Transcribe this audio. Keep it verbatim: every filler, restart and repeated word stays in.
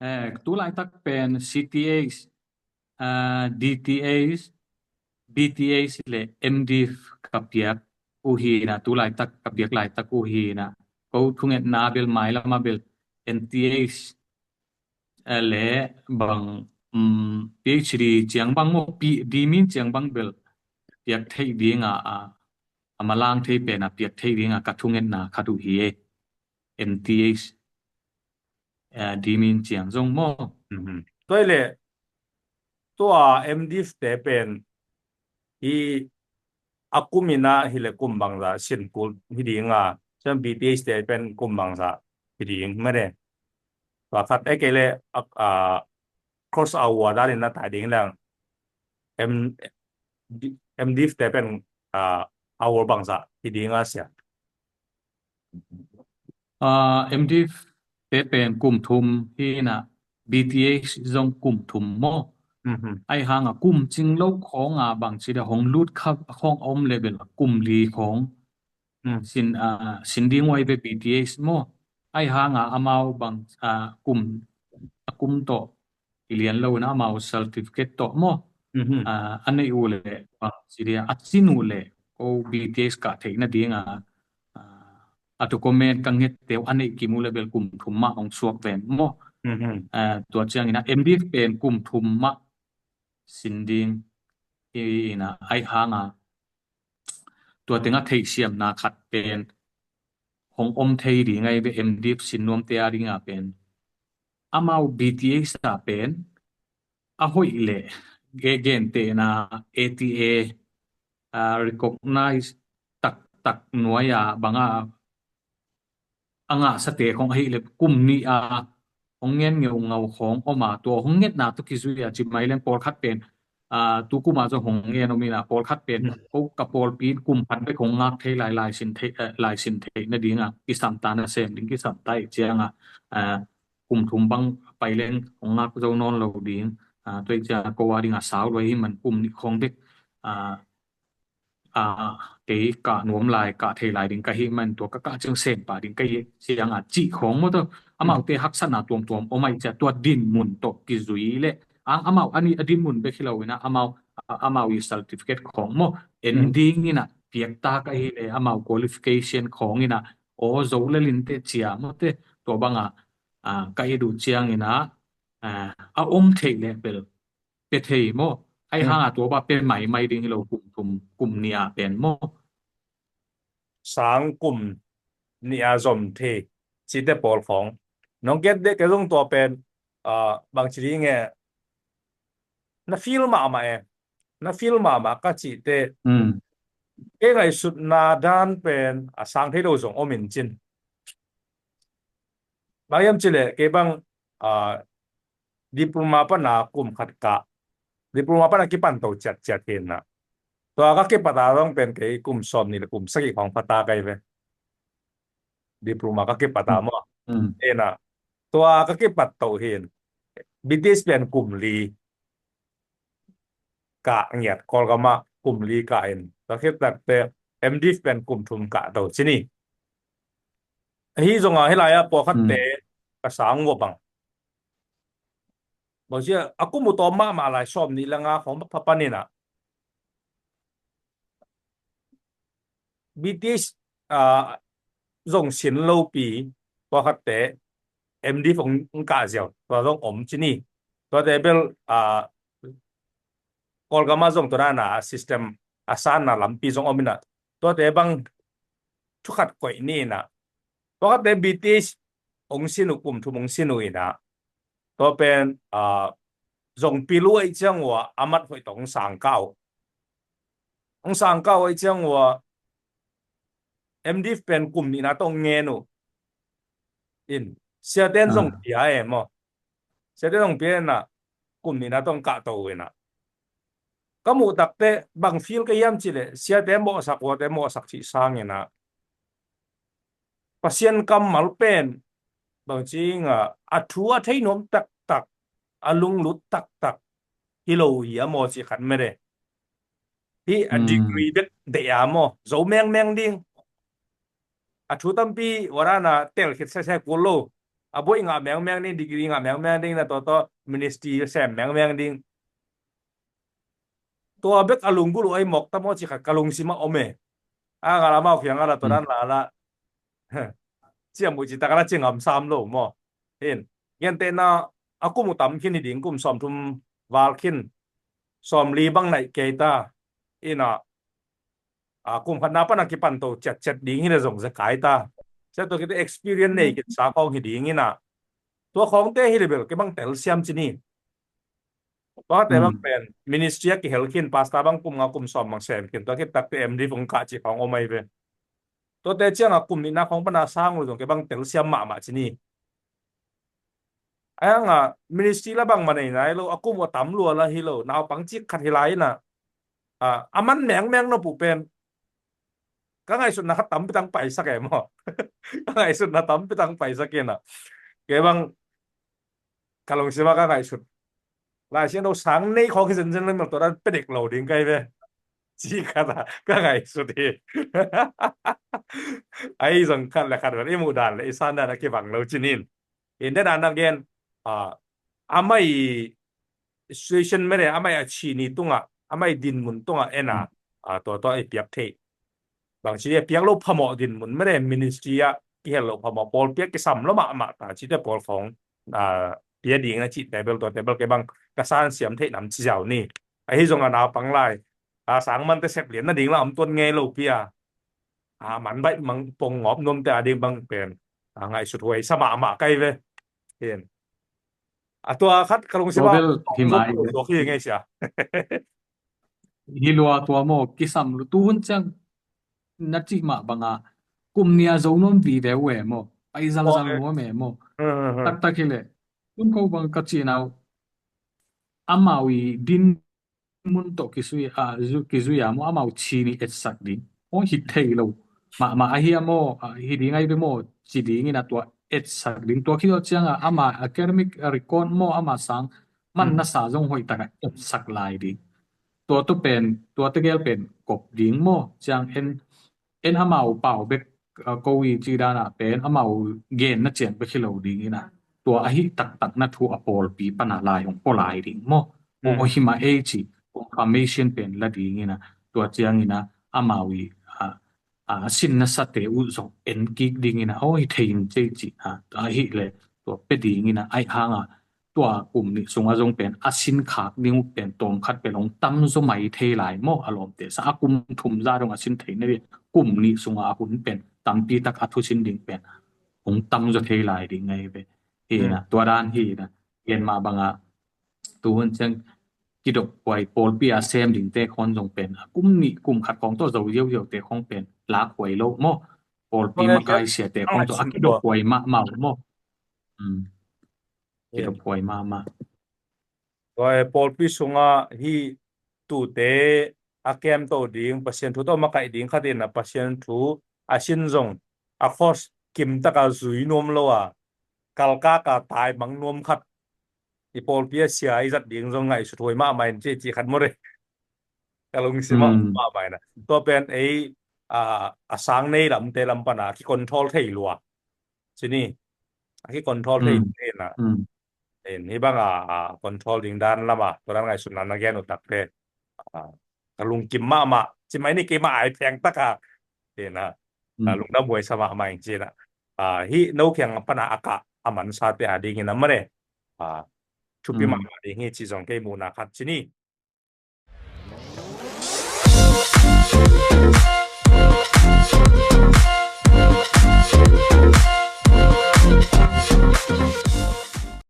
Eh, tu laitak pen C T H, ah, D T H, B T H le M Div ka piak uh hi na, tu laitak ka piak laitak uh hi na. Ko thungetna bel mailam a bel M T H, eh, le bang, um, P H D ciang bang maw, P-, dimin ciang bang bel piak theih ding a, a, a malang thei pen a piak theih ding a ka thungetna khat uh hi e. M T H, eh, dimin ciang zong maw. Mhm. Tua hi le, tua M Div te pen hi a kum in a hi le kum bangza sin kul hi ding a, ciang B T H te pen kum bangza hi ding mene. Tua khat e kei le, a, a, cross hour dan in na tai ding leng M, M Div te pen, a, hour bangza hi ding a sia. Ah, M Div te pen kum thum hi na, B T H zong kum thum maw. Mhm. Ai hang a kum cing lo khong a bang ci da hong lut kha khong om le bel kum li khong. Mm. Sin, ah, sin ding uai ve B T H maw. Ai hang a amau bang, ah, kum, a kum tawh i lian lo na amau certificate tawh maw. Mhm. Ah, a neih uh le bang ci dia a cin uh le ko B T H kah theih nading a, ah, a tu comment ka nget teu a neih kim uh le bel kum thum mah hong suak ven maw. Mhm. Ah, tua ciang in a M Div pen kum thum mah sin ding hi na ai hang a tua teng a theihsiamna khat pen hong om thei ding ai ve M Div sin nuam te a ding a pen. Amau B T H a pen a hoih le ge-, gentehna A T A, ah, recognize taktak nuai a bang a a ngahsate khong ahih le kum nih a hong ngen ngeungau khong om a tua hong ngetna tawh kizui a ci mai leng pawlkhat pen, ah, tu kum a zong hong ngen om in a pawlkhat pen, mm, ko ka pawlpi in kum khat bek hong ngak thei lai, laisin thei, eh, laisin theih nading a kisam ta nasem ding kisam ta ih ciang a, ah, kum thum bang pai leng hong ngak zo nawn lo ding, ah, tua ih ciang a ko a ding a sau lua hi man kum nih khong bek, ah, ah, kei kah nuam lai, kah thei lai ding ka hih man tua ka kah ciang sem pah ding ka hih ciang a cih khong maw tawh. Amaute haksatna tuamtuam om ahih ciang tua dinmun tawh kizui le. Ang amau a nih a dinmun bek hi lo in a amau, a, amau i certificate khong maw. En, mm, ding in a piak ta ka hih le amau qualification khong in a aw zo le lin te cia maw te tua bang a, a, ka et uh ciang in a, a, a om theih le bel pe thei maw? Ai, hmm, hang a tua ba pe maimai ding hi lo kum thum, kum nih a pen maw? Sang kum nih a zom thei cite pawl khong. Nong get dek ke zong tua pen, ah, bang ci ding e. Na feel mahmah e. Na feel mahmah ka cite. Hmm. Ke ngaihsutna dan pen a sang thei lo zong om in cin. Bang hiam cih leh, kei bang, ah, diploma pan a kum khat kah. Diploma pan a kipan to ciatciat hi na. Tua ka kipat a zong pen kei kum sawm nih le kum sagih khong pha ta ka hi ve. Diploma ka kipat a maw. Mm. Hi na. Tua ka kipat to hi. B T H pen kum li kah ngiat, Kawlgam ah kum li kah in. Tua khit tak teh M Div pen kum thum kah to ci ni. Ahi zong a hih lai ah pawlkhat teh, mm, ka sang uh a bang. Bang ci a, a kum uh tawm mahmah lai, sawm nih le nga khong bek pha pan in a. B T H, ah, zong sin lopi, pawlkhat teh M Div hong kah ziau, tua zong om ci ni. Tuate bel, ah, Kawlgam ah zong tua dan a system a sanna lampi zong om in a. Tuate bang thu khat koih ni in a. Pawlkhat teh B T H hong sin uh, kum thum hong sin uh in a. Tua pen, ah, zong pil uh ahih ciang uh a, a mat hoih tawh hong sang kah uh. Hong sang kah uh ahih ciang uh a, M Div pen kum nihna tawh hong ngen uh. In, siate in zong, ah, pia e maw. Siate in zong pia in a, kum nihna tawh hong kah to uh in a. Ka muh tak teh, bang feel ka hiam cih leh, siate mawhsak, uate mawhsak cih sang in a. Pasian kammal pen, bang ci nga, a thu a thei nuam taktak, a lunglut taktak hi lo hi a maw cih khat mede. Hih a, mm, degree bek deih a maw, zo mengmeng ding. A thu tampi, ua dan a tel khit sese kul lo. A buai ngah mengmeng ding, degree ngah mengmeng ding, na tua tua ministry sem mengmeng ding. Tua bek a lunggulh uh ahi mawk ta maw ci khat ka lungsim ah om e. A ngal amau kiangah la tua dan la la ciam uh ci tak a la ci ngam sam lo maw. In, gentehna a kum uh tam khin hi ding, kum sawmthum val khin, sawmli bang naih kei ta. Ina a kum khatna pan a kipan to ciatciat ding hi le zong zekai ta. Sia tua kite experience nei kit sa khawng hi ding ina. Tua khawngte hi le bel kei bang telsiam ci ni. Tua te bang pen ministry a kihel khin, pastor bang kum nga kum sawm bang sem khin, tua khit takte M D hong kah ci khawng om ahi ve. Tuate ciangah kum nihna khawng pana sang uh zong kei bang telsiam mahmah ci ni. Ahi hangah ministry la bangmah nei nai lo, a kum uh a tam lua la hi lo, naupang cik khat hi lai ina, a man mengmeng nop uh pen ka ngaihsutna khat tampi tang paisak e maw. Ka ngaihsutna tampi tang paisak ina. Kei bang ka lungsim ah ka ngaihsut, Lai Siangtho sang nei khawng hi zenzen leng mel tua dan pia dek lo ding kai ve ci khat a ka ngaihsut hi. Ahi zong khat le khat vel i muh dan le i san dan a kibang lo ci ni. In, den a na gen, a, amah i situation mene, amah i a chini tungah, amah i dinmun tungah ena, a, tua tua i piak thei. Bang ci a piak lo phamawh dinmun mene, ministry ah kihel lo phamawh, pawlpi ah kisam lo mahmah ta cite pawl khawng, a, pia ding na cite bel, tuate bel kei bang ka san siam theih nam ci ziau ni. Ahi zong a naupang lai, a, sang mante sep lian na ding la om tuan ngei lo pi a. A, man baih mang pong ngawp nuamte a ding bang pen, a, ngaihsut huai sa mahmah kai ve. Hin. A tua khat ka lungsim ah bel hi mai ve. Tua hi ngei sia. Hi lua tua maw, kisam lu tu hun ciang na cih mah banga kum nih a zo nuam vive uh e maw, pai zalzal nuam e maw. Taktak hi leh tun ko bang ka cih nau, amau i din mun tawh kizui a, zu-, kizui a maw, amau chini etsak ding. Aw, hi thei lo mahmah ahi a maw, a, hi ding ahi ve maw ci ding ina tua etsak ding. Tua khit tawh cianga ama academic record maw, ama sang man nasa zong hoih taka etsak lai ding. Tua tawh pen, tua tegel pen kop ding maw, ciang en, en amau pau bek, a, ko i ci dana pen amau genna ciang bek hi lo ding ina. Tua ahi taktak na thu a pawlpi pana lai hong pua lai ding maw. Aw, hi mah ei ci, confirmation pen la ding ina. Tua ciang ina amau i, a, a, a sin nasate uh zong en kik ding ina. Aw, hi thei in cei ci, a, ahi le tua pe ding ina. Ahi hanga tua kum nih sunga zong pen a sin khak ding uh pen tawm khat pen hong tam zaw mai thei lai maw, a lawmte sa. A kum thum za dong a sin thei na ding, kum nih sunga a hun pen tampi tak a thusin ding pen hong tam zaw thei lai ding ngai ve. Hi na, tua dan hi na, gen mah banga tu hun ciang kidop huai pawlpi a sem dingte khawng zong pen a kum nih kum khat khawng tawh zo ziauziaute khawng pen lak huai lo maw. Pawlpi makai siate khawng tawh a kidop huai mahmah maw. Kidop huai mahmah. Tua e, pawlpi sunga hi tute a kem to ding, Pasian thu tawh makaih ding khat in a Pasian thu a sin zong a khos kim taka zui nuam lo a, kalkaka tai mang nuam khat i pawlpi a sia i zat ding zong ngaihsut huai mahmah in ci, ci khat maw re. Ka lungsim ah mahmah in a. Tua pen ei, a, a sang nei lamte lam pana kicontrol thei lua. Cini a kicontrol thei thei na. In, hi banga, a, control ding dan lama tua dan ngaihsutna na gen uh takte, a, ka lungkim mahmah. Ci mai ni keimah ai pheng taka. Hi na, a, lungdam huai sa mahmah ing ci na. A, hi no kiang pana a kah a mansate a ding in a mane, a, thupi mahmah ding hi ci zong kei muhna khat cini.